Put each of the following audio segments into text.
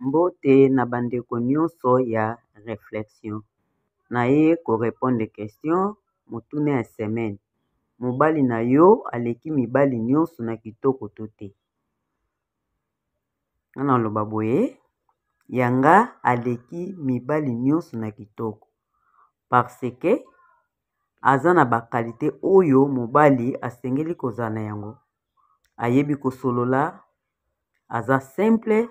Mbote na bandeko nyonso ya reflexion na ye ko repondre question motuna ya semaine mobali na yo aleki mibali nyonso na kitoko to te? Nga na loba boye ya nga aleki mibali nyonso na kitoko parce que aza na ba qualité oyo mobali asengeli kozala na yango ayebi kosolola aza simple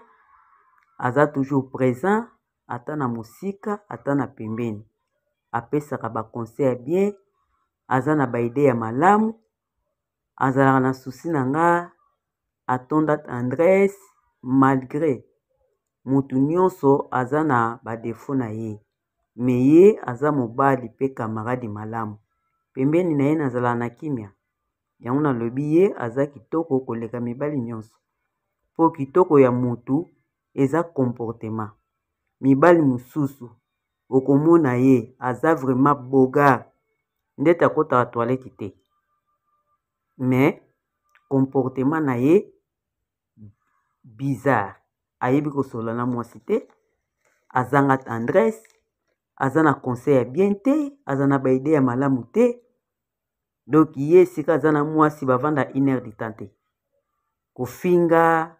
aza toujours présent ata na mosika ata na pembeni apesaka ba conseil ya bien aza na ba idée ya malamu azalaka na souci na nga atonda tendresse malgré motu nyonso aza na ba défaut na ye mais ye aza mobali pe camarade malamu pembeni na ye nazalaka na kimia yango nalobi ye aza kitoko koleka mibali nyonso mpo kitoko ya motu eza comportement mibali mosusu okomona ye aza vraiment beau gars ndeti akotaka toilette te mais comportement na ye bizarre ayebi kosolola na mwasi te azanga tendresse aza na conseil ya bien te aza na ba idée ya malamu te donc ye esika aza na mwasi bavanda une heure du temps te kofinga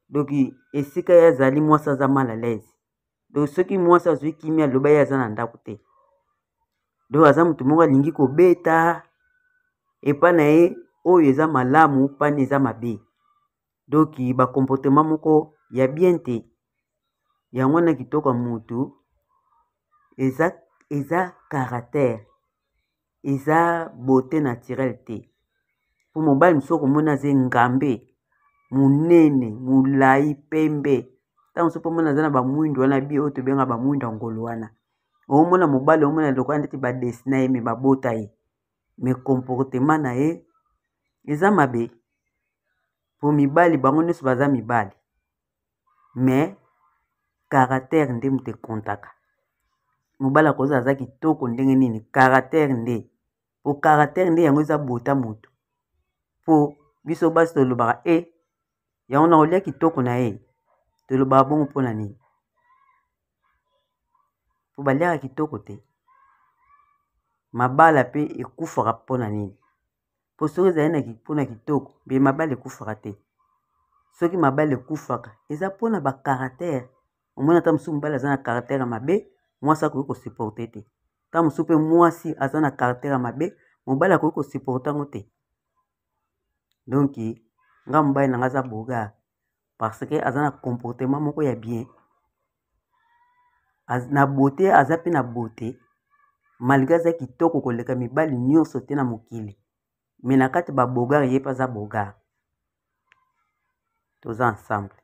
donc esika ye azali mwasi aza mal à l'aise donc soki mwasi azwi kimia aloba ye aza na ndako te donc aza moto moko alingi kobeta epai na ye oyo eza malamu pani eza mabe donc ba comportement moko ya bien te yango wana kitoko ya motu eza, eza caractère eza beauté naturelle te mpo mobali mosusu okomona aza engambe monene molai pembe ntango mosusu mpo omona aza na bamwindu wana bi oyo tobenga bamwindu ya ngolo wana omona mobali omona lokola ndeti badesina ye me babota ye me comportement na ye eza mabe mpo mibali bango nyonso baza mibali mais caractère nde moto ekontaka mobali akozala aza kitoko ndenge nini caractère nde po caractère nde yango eza bota moto po biso basi tolobaka e yango na kolia kitoko na ye tolobaka bongo mpona nini po baliaka kitoko te mabala mpe ekufaka mpona nini mpo soki ezali na mpona kitoko mpe mabala ekufaka te soki mabala ekufaka eza mpona ba caractère omoni ata mosusu mobali aza na caractère ya mabe mwasi akoki kosupporte te ta mosusu mpe mwasi aza na caractère ya mabe mobali akoki kosupporte yango te donc nga mobali na nga aza beau gars parce que aza na comportement moko ya bien na beauté aza mpe na beauté malgré aza kitoko koleka mibali nyonso te na mokili mais na kati ba beau gars ye mpe aza beau gars toza ensemble.